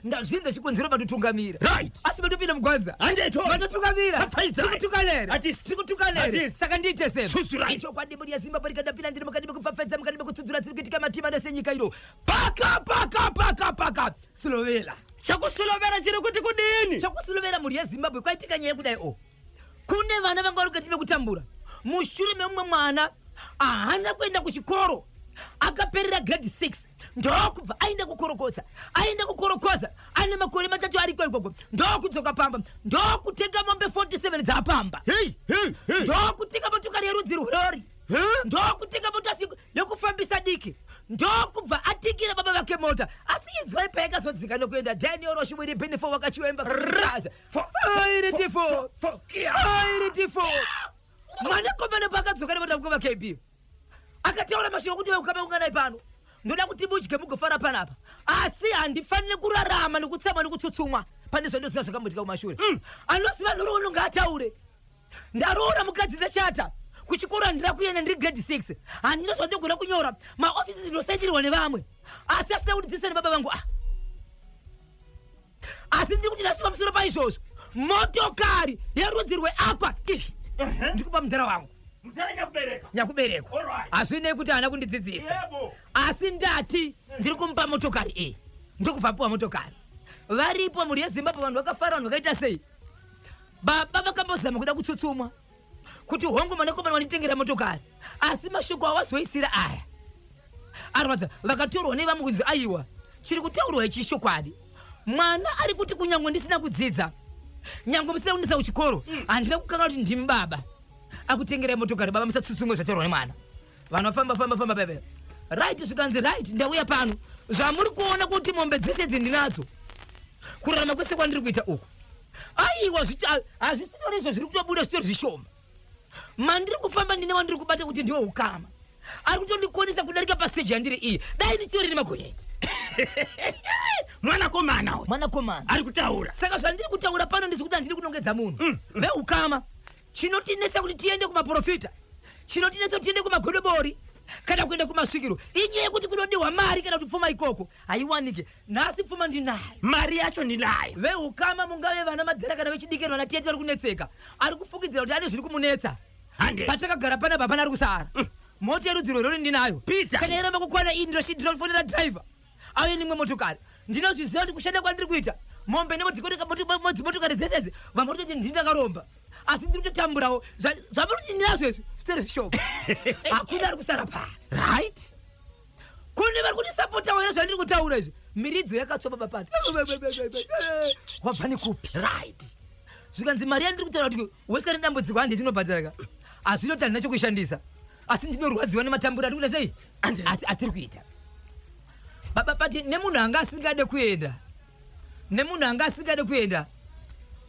ndazvinza chikonzero matotungamira. Asi matopinda mugwanza. Handeto. Matotungamira. Kapfaidzai. Tikutukanere. Hatisi. Tikutukanere. Hatisi. Saka ndiite sema. Tsutsurai. Ichokwadi, mhuri yeZimbabwe, rikadapinda ndiri mukati mekupfapfaidza, mukati mekutsudzura dziri kuitika matima nesenyika ino. Paka paka paka paka silovela. Chakusilovera chiri kuti kudini? Chakusilovera, mhuri yeZimbabwe, kwaitika nyaya yekudai o kune vana vanga vari mukati mekutambura mushure memumwe mwana haana kuenda kuchikoro, akaperera grade 6, ndokubva aenda kukorokoza. Aenda kukorokoza ane makore 3 ariko ikoko, ndokudzoka pamba, ndokutenga mombe 47 dzapamba, Hey, hey, hey. ndokutenga motokari yerudzi rwerori, Huh? ndokutenga mota yekufambisa diki, ndokubva atikira baba vake mota. Asi inzwai payakazodzika nokuenda Daniel Roshimwiri Benefo wakachiwemba airitifo airitifo. Mwanakomana paakadzoka nemota, mukoma KB, akataura mashoko kuti, "Ukama, unganai pano, ndoda kuti mudye mugofara panapa, asi handifaniri kurarama nekutsamwa nekutsutsumwa pane zvandoziva zvakamboitika kumashure. Anoziva nhoroondo ngaataure. Ndaroora mukadzi, ndachata, kuchikoro handina kuenda, ndiri grade 6, handina zvandogona kunyora, maofisi ndinosaindirwa nevamwe, asi asina kundidzidzisa nebaba vangu. Ah, asi ndiri kuti nhasi pamusoro paizvozvo, motokari yerudzi rweAqua iyi ndiri kupa mudhara wangu." Mudhara nyakubereka. Nyakuberekwa. Hazvinei kuti haana kundidzidzisa, asi ndati ndiri kumupa motokari iyi. Ndokubva apiwa motokari. Varipo, mhuri yeZimbabwe, vanhu vakafara, vanhu vakaita sei. Baba vakambozama kuda kutsutsumwa kuti hongu, mwanakomana wanditengera motokari, asi mashoko awazoisira aya arwadza. Vakatorwa nevamwe kunzi, aiwa, chiri kutaurwa ichi chokwadi. Mwana ari kuti kunyange ndisina kudzidza, nyange musina kundisa kuchikoro, handina kukanga kuti ndimi baba akutengerai motokari. Baba, musatsutsumwe zvataurwa nemwana. Vanhu vafamba famba famba pepe, right, zvikanzi, right, ndauya pano, zvamuri kuona kuti mombe dzese idzi ndinadzo, kurarama kwese kwandiri kuita uku, aiwa, hazvisitori izvo zviri kutobuda, zvitori zvishoma. Mandiri kufamba ndine wandiri kubata kuti ndiwo ukama ari kutondikonesa kudarika pastage yandiri iyi, dai ndichitori nemagonyeti. Mwanakomana uyu. Mwanakomana. Ari kutaura. Saka zvandiri kutaura pano ndisi kuti handiri kunongedza munhu. Veukama, chinotinetsa kuti tiende kumaprofita, chinotinetsa kuti tiende kumagodobori kana kuenda kumasvikiro, inyaya yekuti kunodiwa mari kana kuti pfuma. Ikoko haiwanike. Nhasi pfuma ndinayo. Mari yacho ndinayo. Veukama, mungave vana madzera kana vechidiki, vana tete vari kunetseka, ari kufungidzira kuti ane zviri kumunetsa. Hande. Patakagara panapa hapana ari kusara. Mota yerudzi rwerori ndinayo. Peter. Kana iramba kukwana iyi, ndinofonera driver auye nimwe motokari. Ndinozviziva kuti kushanda kwandiri kuita, mombe nedzimotokari dzese idzi, vamwe kutoti ndini ndakaromba, asi ndiri kutotamburawo. Zvamuri kuti ndinazvo izvi zvitori zvishoma. Hakuna ari kusara pano. Kune vari kundisapotawo here zvandiri kutaura izvi? Miridzo yakatsva baba pati. Wabva nekupi? Right. Zvikanzi mari yandiri kutaura kuti wese ane dambudziko handi tinobhadhara ka. Hazvino kuti handina chokuishandisa. Asi ndinorwadziwa nematamburo atiri kuita sei? Atiri kuita. Baba pati nemunhu anga asingade kuenda. Nemunhu anga asingade kuenda.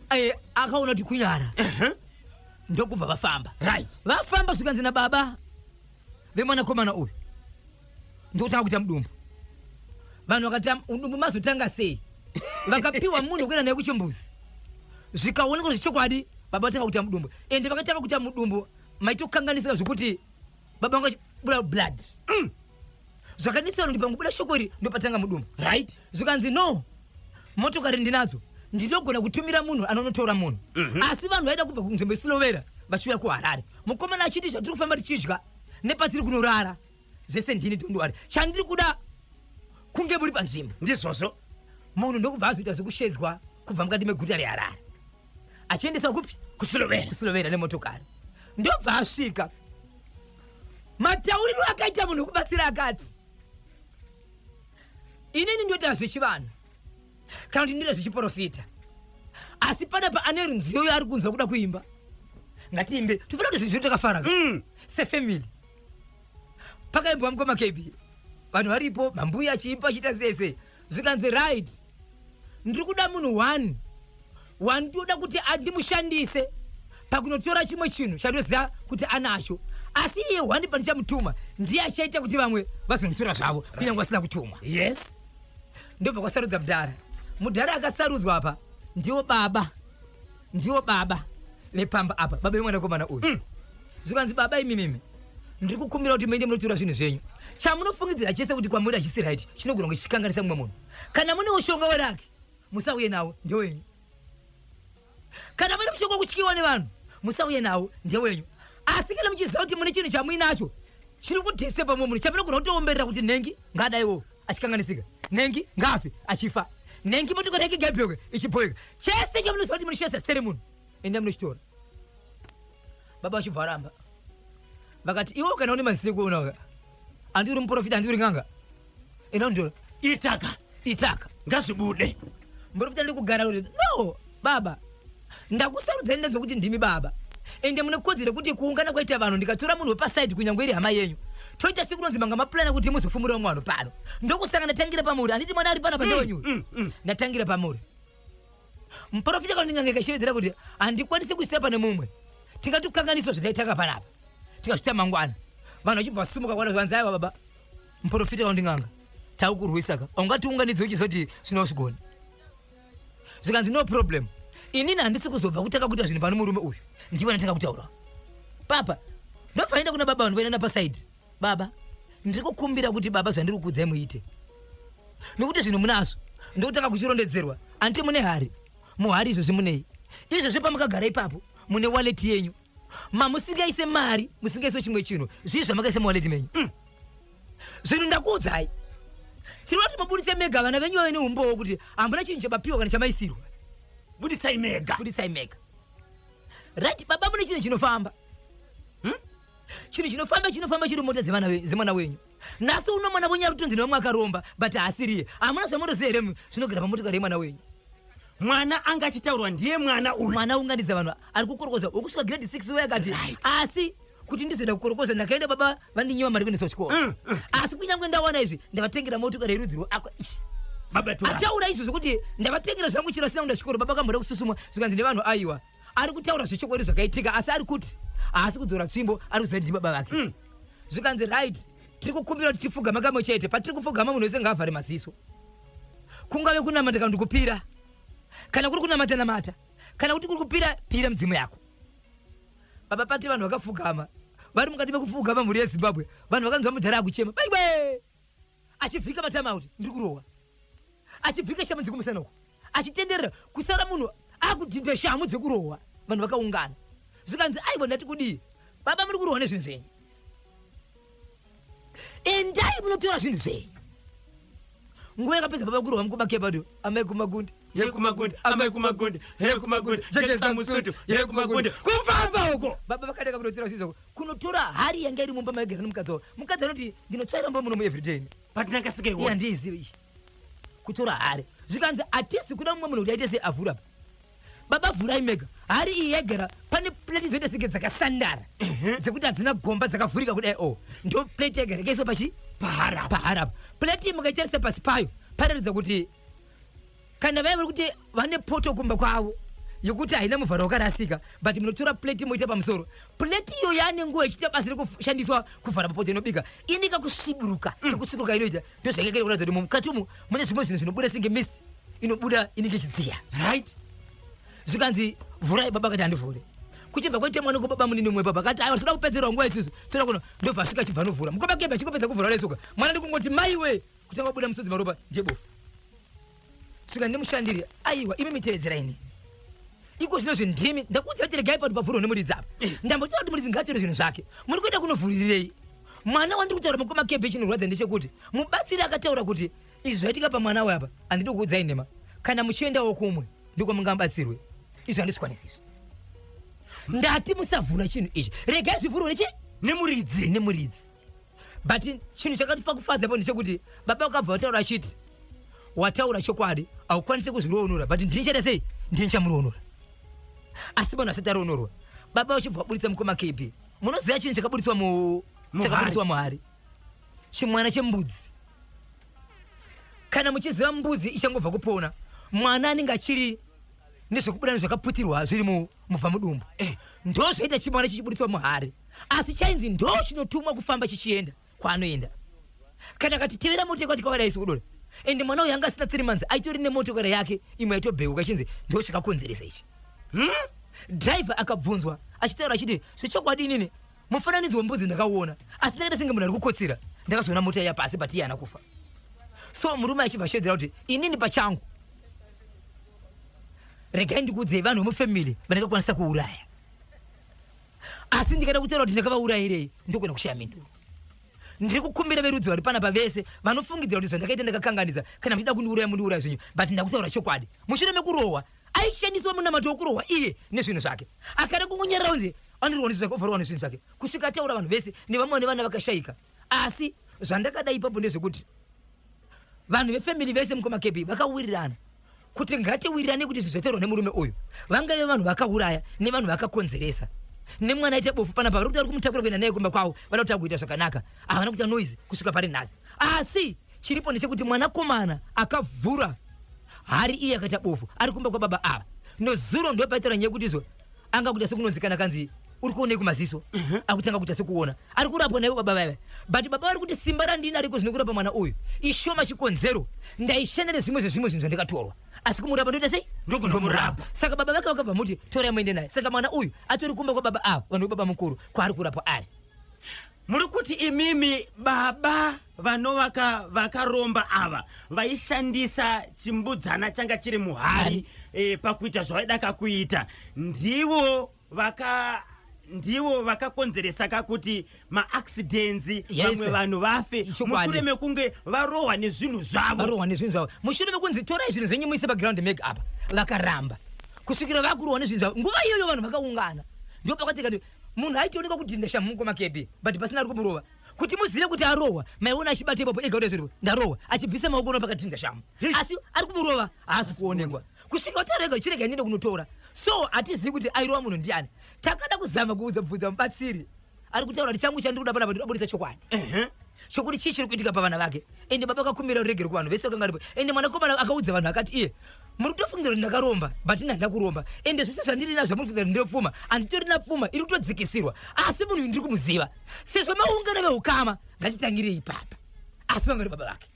Eh, akaona kuti kunyara. Ndokubva vafamba. Right. Vafamba zvikanzi nababa vemwanakomana uyu ndokutanga kuita mudumbu vanhu vakati mudumbu mazotanga sei vakapiwa munhu wekuenda naye kuchimbuzi zvikaonekwa zvechokwadi baba vatanga kuita mudumbu ende vakatanga kuita mudumbu maitokanganisika zvekuti baba vanga vachibuda blood Zvakanetsa vanhu kuti pangobuda shoko iri ndopatanga mudumbu. Right. Zvikanzi no, motokari ndinadzo ndinogona kutumira munhu anonotora munhu. Asi vanhu vaida kubva kunzvimbo yeSilovera vachiuya kuHarare. Mukomana achiti zvatiri kufamba tichidya nepatiri kunorara zvese ndini don't worry. Chandiri kuda kunge muri panzvimbo. Ndizvozvo. Munhu ndokubva azoita zvekushedzwa kubva mukati meguta reHarare. Achiendeswa kupi? KuSilovera. KuSilovera nemotokari. Ndobva asvika. Matauriro akaita munhu wekubatsira akati inini ndoita zvechivanhu kana kuti ndoita zvechiporofita asi panapa ane runziyo yaari kunzwa kuda kuimba ngatiimbe tofanira kuti zvinhu zvedu takafara sefamily pakaimbwa mukoma kb vanhu varipo mambuya achiimba achiita sese zvikanzi right ndiri kuda munhu one wandinoda kuti andimushandise pakunotora chimwe chinhu chandoziva kuti anacho asi iye one pandichamutuma ndiye achaita kuti vamwe vazonotora zvavo kunyange vasina kutumwa. Yes. Ndobva kwasarudza mudhara. Mudhara akasarudzwa apa ndiwo baba, ndiwo baba vepamba apa, baba vemwanakomana uyu. Zvikanzi baba imimimi ndiri kukumbira kuti muende munotora zvinhu zvenyu. Chamunofungidzira chese kuti kwamuri hachisi right chinogona kunge chichikanganisa mumwe munhu. Kana mune mushonga weraki musauye nawo ndewenyu. Kana mune mushonga wekutyiwa nevanhu musauye nawo ndewenyu. Asi kana muchiziva kuti mune chinhu chamuinacho chiri kudisturba mumwe munhu chamunogona kutoomberera kuti nhengi ngaadaiwo achikanganisika, nhengi ngaafe achifa, nhengi motokari yake ngaibheuke ichibhoeka, chese chamunoziva kuti munoshandisa zita remunhu enda munochitora. Baba vachibva varamba vakati iwe kana une maziso ekuona uya handi uri muprofita handi uri n'anga enda unditora. Itaka. Itaka. Ngazvibude. Muprofita ndiri kugara kuti no baba ndakusarudzai ndanzwa kuti ndimi baba ende mune kodzero yekuti kuungana kwaita vanhu ndikatora munhu wepasaidi kunyangwe iri hama yenyu toita sekunonzi manga maplana kuti muzofumura vamwe vanhu pano ndokusaka ndatangira pamuri handiti mwana ari panapa ndewenyu ndatangira pamuri. Muprofita kana ndingange ikashevedzera kuti handikwanisi kuisira pane mumwe tingatokanganiswa zvataitanga panapa tikazvita mangwana vanhu vachibva vasumuka kwana zvanzi aiwa baba muprofita kana ndinganga takukurwisa ka ungatiunganidze uchizoti zvino usvigone zvikanzi no problem inini handisi kuzobva kutanga kuita zvinhu pane murume uyu ndiwe ndatanga kutaura papa ndobva enda kuna baba vanhu voenda napasaidi Baba, ndiri kukumbira kuti baba zvandiri kukuudzai muite. Nokuti zvinhu munazvo. Ndokutanga kuchirondedzerwa. Handiti mune hari? Muhari izvozvi munei? Izvozvi pamakagara ipapo mune wallet yenyu. Mamusingaise mari, musingaise chimwe chinhu. Zvii zvamakaisa muwallet menyu? Zvinhu ndakuudzai. Tiri kuti muburitse mega vana venyu vave neumbowo kuti hamuna chinhu chabapiwa kana chamaisirwa. Buditsai mega. Buditsai mega. Right, baba mune chinhu chinofamba. Chinhu chinofamba chinofamba chiri mota dzevana dzemwana wenyu. Nhasi uno mwana wenyu ari kutonzi nevamwe akaromba but haasiriye. Hamuna zvamunoziva here zvinogara pamotokari yemwana wenyu? Mwana anga achitaurwa ndiye mwana uyu. Mwana aunganidza vanhu ari kukorokoza wekusvika grade 6 uye akati Right. asi kuti ndizoenda kukorokoza ndakaenda baba vandinyima mari kuendeswa kuchikoro. Asi kunyange ndawana izvi ndavatengera motokari yerudzi rweaqua. Ish. Baba tora. Ataura izvo zvekuti ndavatengera zvangu chero asina kuenda kuchikoro baba akamboda kususumwa zvikanzi nevanhu aiwa. Ari kutaura zvechokwadi zvakaitika asi ari kuti haasi kudzora tsvimbo ari kuziva kuti ndibaba vake. Zvikanzi right tiri kukumbira kuti tifugame kamwe chete patiri kufugama munhu wese ngaavhare maziso. Kungave kunamata kana kuti kupira. Kana kuri kunamata namata. Kana kuti kuri kupira pira midzimu yako. Baba pati vanhu vakafugama. Vari mukati mekufugama mhuri yeZimbabwe vanhu vakanzwa mudhara akuchema. Baiwe! Achivhika matama kuti ndiri kurohwa. Achibvika shamu dzekumusana uko achitenderera kusara munhu akudhinda shamu dzekurohwa vanhu vakaungana zvikanzi aiwa ndati kudii baba muri kurohwa nezvinhu zvenyu endai munotora zvinhu zvenyu nguva yakapedza baba kurohwa mukoma kebado amai kumagundi yekumagundi amai kumagundi yekumagundi jekesa musutu yekumagundi kufamba uko baba vakatanga kunotora zvinhu zvako kunotora hari yanga iri mumba maigara nemukadzi wavo mukadzi anoti ndinotsvaira mumba munomu everyday but ndanga singayioni handiizivi iyi. Kutora hari. Zvikanzi hatisi kuda mumwe munhu kuti aite sei avhura apa. Baba vhurai mega. Hari iyi yaigara pane plate dzoita senge dzakasandara dzekuti hadzina gomba dzakavhurika kudai o. Ndo plate yaigara yakaiswa pachi Pahari apa. Pahari apa. Plate iyi mukaitarisa pasi payo panoratidza kuti kana vaya vari kuti vane poto kumba kwavo yekuti haina muvharo wakarasika, but munotora plate moita pamusoro. Plate iyo yaane nguva ichiita basa rekushandiswa kuvhara mapoto inobika ini kakusviburuka kakutsvukuruka inoita ndozvaikaita kuratidza kuti mukati umu mune zvimwe zvinhu zvinobuda senge mist inobuda inenge ichidziya. Zvikanzi vhurai baba, akati handivhure. Kuchibva kwaita mwana kubaba munini umwe baba akati aiwa toda kupedzerwa nguva isusu toda kuno, ndobva asvika achibva anovhura. Mukoma Kebhi achingopedza kuvhura resuka mwana ndikungoti maiwe kutanga kubuda musodzi maropa ndebofu. Svika nemushandiri aiwa imi mitevedzerai ini iko zvino zvindimi ndakuudza kuti regai pano pavhurwa nemuridzi apa. Ndambotaura kuti muridzi ngaatore zvinhu zvake, muri kuenda kunovhurirei mwana wandiri kutaura? Mukoma Kebhi, chinorwadza ndechekuti mubatsiri akataura kuti izvi zvaitika pamwana we apa, handidi kuudzai nhema, kana muchiendawo kumwe ndiko mungabatsirwe, izvi handizvikwanisi izvi. Ndati musavhura chinhu ichi, regai zvivhurwe nechi Nemuridzi. Nemuridzi. But chinhu chakatipa kufadza po ndechekuti baba vakabva vataura achiti wataura chokwadi, haukwanisi kuzviroonora, but ndini chaita sei, ndini chamuroonora. Asi vanhu vasati aroonorwa, baba vachibva vaburitsa, mukoma KB, munoziva chinhu chakaburitswa mu Muhari. Chakaburitswa muhari chimwana chembudzi. Kana muchiziva mbudzi ichangobva kupona, mwana anenge achiri nezvekubuda nezvakaputirwa zviri mubva mudumbu. Ndo zvaita chimwana chichiburitswa muhari, asi chainzi ndo chinotumwa kufamba chichienda kwaanoenda. Kana akati tevera motokari kwakadai sokudora, ende mwana uyu anga asina 3 months aitori nemotokari yake imwe yaitobheuka, chinzi ndo chakakonzeresa ichi. Driver akabvunzwa achitaura achiti zvechokwadi inini mufananidzo wembudzi ndakauona, asi ndakaita senge munhu ari kukotsira, ndakazoona mota iya pasi, but iye haana kufa. So murume achibva ashedzera kuti inini pachangu, regai ndikuudzei, vanhu vemufamily vandakakwanisa kuuraya, asi ndikada kutaura kuti ndakavaurayirei ndogona kushaya mhinduro. Ndiri kukumbira verudzi vari panapa vese vanofungidzira kuti zvandakaita ndakakanganisa, kana muchida kundiuraya mundiuraya zvenyu, but ndakutaura chokwadi. Mushure mekurohwa aishandiswa munamato wekurohwa iye nezvinhu zvake, akada kungonyarara kunzi andirwa nezvinhu zvake, ovharwa nezvinhu zvake kusvika ataura vanhu vese nevamwe nevana vakashayika. Asi zvandakada ipapo ndezvekuti vanhu vefamily vese, mukoma KB, vakawirirana kuti ngatiwirirane kuti zvinhu zvataurwa nemurume uyu, vangave vanhu vakauraya nevanhu vakakonzeresa nemwana aita bofu panapa, vari kuti vari kumutakura kuenda naye kumba kwavo, vada kuti agoita zvakanaka, havana kuita noise kusvika pari nhasi. Asi chiripo ndechekuti mwanakomana akavhura hari iye akaita bofu ari kumba kwababa ava. Nozuro ndo paitaura nyaya yekuti izvo anga kuita sekunonzi kana kanzi uri kuonei kumaziso, akutanga kuita sekuona, ari kurapwa naivo baba vaiva. But baba vari kuti simba randinariko zvino kurapa mwana uyu ishoma, chikonzero ndaishanda nezvimwe zvezvimwe zvinhu zvandikatorwa, asi kumurapa ndoita sei? Ndokunomurapa. Saka baba vake vakabva muti torai muende naye. Saka mwana uyu atori kumba kwababa ava, vanhu vebaba mukuru kwaari kurapwa ari. Muri kuti imimi baba vanovaka vakaromba ava vaishandisa chimbudzana changa chiri muhari pakuita zvavaidaka kuita, ndivo vakakonzeresa ka kuti maaccidents, vamwe vanhu vafe mushure mekunge varohwa nezvinhu zvavo? Varohwa nezvinhu zvavo mushure mekunzi torai zvinhu zvenyu muise paground mega apa, vakaramba kusvikira vakurohwa nezvinhu zvavo. Nguva iyoyo vanhu vakaungana, ndo pakati kati munhu aitoonekwa kudhinda shamhu, mukoma KB, but pasina ari kumurova. Kuti muzive kuti arohwa, maiona achibata ipapo ega kuti zviripo ndarohwa, achibvisa maoko no pakadhinda shamhu, asi ari kumurova haasi kuonekwa kusvika wataura ega chirega ndiende kunotora. So hatizivi kuti airova munhu ndiani. Takada kuzama kuudza bvunza mubatsiri ari kutaura kuti changu chandiri kuda panapa ndinoburitsa chokwadi chokuti chii chiri kuitika pavana vake. Ende baba akakumbira ruregero kuvanhu vese vakanga varipo. Ende mwanakomana akaudza vanhu akati iye muri kutofungira kuti ndakaromba, but ini handina kuromba, ende zvese zvandiri nazvo muri kufungira kuti ndine pfuma, handitorina pfuma, iri kutodzikisirwa, asi munhu uyu ndiri kumuziva. Sezvo maungano veukama ngatitangirei ipapa, asi vanga vari baba vake.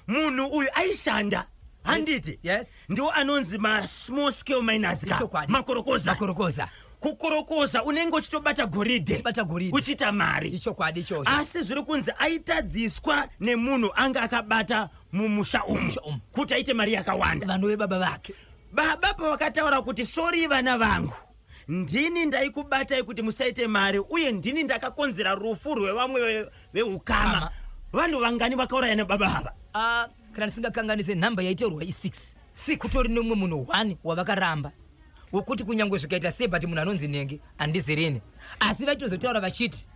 Munhu uyu aishanda, handiti? Yes. Ndiwo anonzi masmall scale miners ka? Ichokwadi. Makorokoza. Makorokoza. Kukorokoza unenge uchitobata goridhe. Uchibata goridhe. Uchiita mari. Ichokwadi ichocho. Asi zviri kunzi aitadziswa nemunhu anga akabata mumusha umu Musha umu. kuti aite mari yakawanda. Vanhu vebaba vake. Baba pavakataura kuti sorry vana vangu, ndini ndaikubatai kuti musaite mari, uye ndini ndakakonzera rufu rwevamwe veukama. Kama. Vanhu vangani vakauraya nebaba ava? Ah, kana ndisingakanganise nhamba yaitaurwa i6. Six. Kutori nemumwe munhu 1 wavakaramba wekuti kunyange zvikaita sei, but munhu anonzi nenge handizirini, asi vaitozotaura vachiti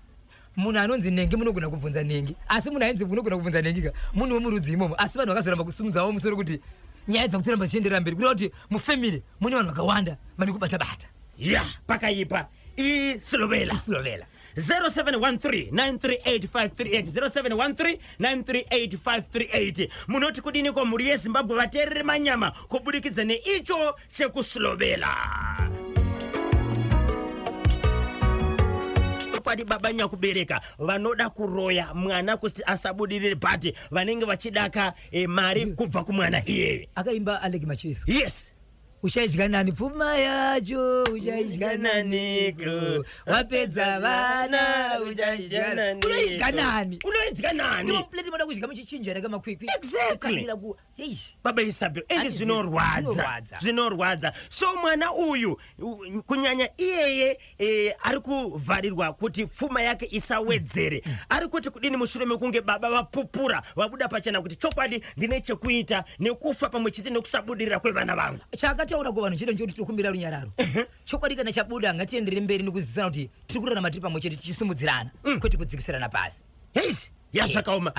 Munhu anonzi Nengi, munogona kubvunza Nengi, asi munhu ainzi munogona kubvunza Nengi ka munhu wemurudzi imomo, asi vanhu vakazoramba kusimudzawo musoro kuti nyaya dzakutoramba dzichienderera mberi, kureva kuti mufamily mune vanhu vakawanda vane kubata bata. Ya, pakaipa. Isilovela. Isilovela. 0713938538, 0713938538. Munoti kudini ko, mhuri yeZimbabwe, vateereri manyama, kubudikidza neicho chekusilovela? Chokwadi, baba nyakubereka vanoda kuroya mwana kuti asabudirire, but vanenge vachidaka mari kubva kumwana iyeye. Akaimba Alec Macheso. Yes. "Uchaidya nani pfuma yacho? Uchaidya naniko? Wapedza vana, uchaidya nani? Unoidya nani?" Unoidya nani? Ndiwo plate moda kudya muchichinjana kamakwikwi. Exactly. Kukandira ku eish. Baba Isabel, ende Handizi- zvinorwadza. Zvinorwadza. Zvinorwadza. So mwana uyu kunyanya iyeye ari kuvharirwa kuti pfuma yake isawedzere, ari kuti kudini mushure mekunge baba vapupura, vabuda pachena kuti chokwadi ndine chekuita nekufa pamwe chete nekusabudirira kwevana vangu? Chaakataura kuvanhu chete nchekuti tokumbira runyararo. Chokwadi kana chabuda, ngatienderere mberi nekuzivisana kuti tiri kurarama tiri pamwe chete, tichisimudzirana, kwete kudzikisirana pasi. Heis, yazvakaoma.